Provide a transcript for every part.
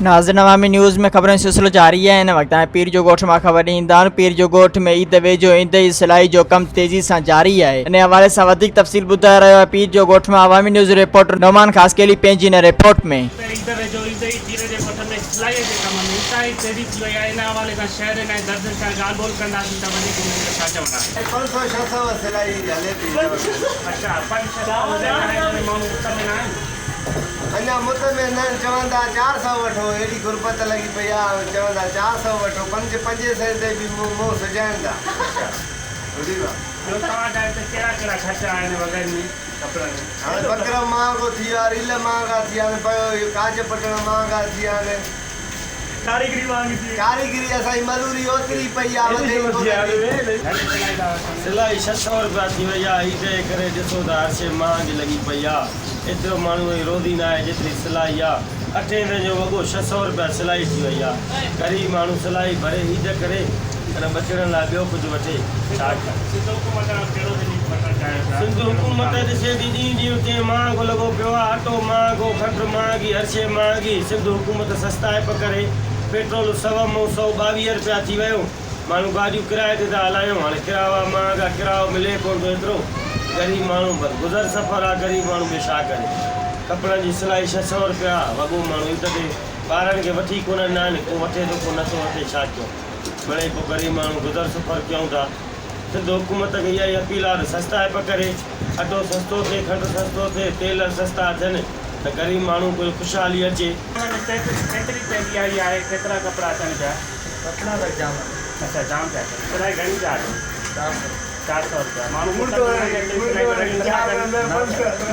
ناظرين عوامي نيوز ۾ خبرن جو سلسلو جاري آهي هن وقت آهي پير جو ڳوٺ مان خبر ڏيندا آهيون پير جو ڳوٺ ۾ عيد ويجهو ايندي ئي سلائي جو ڪم تيزي سان جاري آهي ان حوالي سان وڌيڪ تفصيل ٻڌائي رهيو آهي پير جو ڳوٺ مان عوامي نيوز رپورٽر نعمان خاصخيلي پنهنجي هن رپورٽ ۾. ته عيد ويجهو ايندي ئي پير جي ڳوٺ ۾ سلائي جي ڪم ۾ انتهائي تيزي ٿي وئي آهي ان حوالي سان شهرين ۽ درزين سان ڳالهه ٻولهه ڪنداسين ته وڌيڪ انهن جو ڇا چوڻ آهي. پنج سئو ڇهه سئو سلائي هلي پئي هن وقت. اڇا پنج ڇهه سئو هجي هاڻي ماڻهو مطمئن آهن. اڃا مطمئن نه آهن چون ٿا 400 وٺو ايڏي غربت لڳي پئي آ چون ٿا 400 وٺو پنج پنجين سئين تي به منهن سجائن ٿا. ٻڌي وا. ٻيو توهان جا هتي ڪهڙا ڪهڙا خرچا آهن وڳن ۾ ڪپڙن ۾. هاڻي بڪرم مهانگو ٿي ويو آ ريل مهانگا ٿي ويا آهن پيو اهو ڪاج پٽڻ مهانگا ٿي ويا آهن. ڪاريگري مهانگي ٿي وئي. ڪاريگري اسان جي مزوري اوتري پئي آ وڌي ئي ڪونه ٿي. گهڻي سلائي ٿا وٺن. سلائي 600 رپيا ٿي وئي آ عيد جي ڪري ڏسو ته هر شيء مهانگي لڳي پئي آ. ايترو ماڻهوء جي روزي ناهي جيتري سلائي آ. اٺين سئين جو وڳو 600 رپيا سلائي ٿي وئي آ. غريب ماڻهو سلائي ڀري عيد ڪري ان ٻچڙن لاء ٻيو ڪجهه وٺي ڇا ڪري. سنڌ حڪومت کان ڪهڙو رليف وٺڻ چاهيو ٿا؟ سنڌ حڪومت ڏسي ٿي ڏينهن ڏينهن تي مهانگو لڳو پيو آ. اٽو مهانگو، کنڊ مهانگي، هر شيء مهانگي. سنڌ حڪومت سستائپ ڪري. پيٽرول سؤ مئون 122 رپيا ٿي ويو. ماڻهو گاڏيون ڪرائي تي ٿا هلايون هاڻي ڪراوا مهانگا ڪرايو ملي ڪونه ٿو ايترو غريب ماڻهو بس گذر سفر آ غريب ماڻهو ٻيو ڇا ڪري ڪپڙن جي سلائي 600 رپيا وڳو ماڻهو عيد تي ٻارن کي وٺي ڪونه ڏنا آهن ڪو وٺي ٿو ڪو نٿو وٺي ڇا ڪيون مڙئي پوء غريب ماڻهو گذر سفر ڪيون ٿا سنڌ حڪومت کي اها ئي اپيل آ ته سستائپ ڪري اٽو سستو ٿئي کنڊ سستو ٿئي تيل سستا ٿين ته غريب ماڻهو ڪجهه خوشحالي اچي. ان ۾ ڪيتري تيزي آئي آهي ڪيترا ڪپڙا اچن پيا. ڪپڙا ته جام آهن. اڇا جام پيا اچن. سلائي گهڻي پيا اچن؟ 400. 400 روپيا. ماڻهو مطمئن آهن ايتري سلائي وٺڻ جي نٿا ڪن؟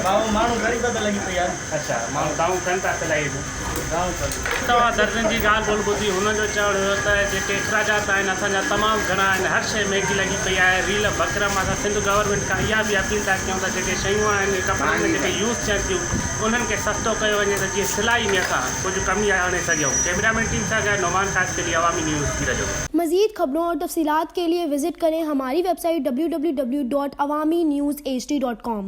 ڀائو ماڻهو غريبت لڳي پئي آهي. اڇا ماڻهو دانهون ڪن ٿا سلائي جون؟ دانهون ڪن. توهان درزين جي ڳالهه ٻولهه ٻڌي هنن جو چوڻ هيو ته جيڪي اخراجات آهن اسان جا تمام گهڻا آهن هر شيء مهنگي لڳي پئي آهي ريل بڪرم اسان سنڌ گورنمينٽ کان اها به اپيل ٿا ڪيون ته جيڪي شيون آهن ڪپڙن ۾ جيڪي يوز ٿين ٿيون انهن کي سستو ڪيو وڃي ته جيئن سلائي ۾ اسان ڪجهه ڪمي آڻي سگهيون. ڪئميرا مين ٽيم سان گڏ نعمان خاصخيلي عوامي نيوز پيرجوڳ. مزيد خبرون اور تفصيلات کے لئے وزٽ ڪرين ھماري ويب سائيٽ www.awamiNewsHD.com.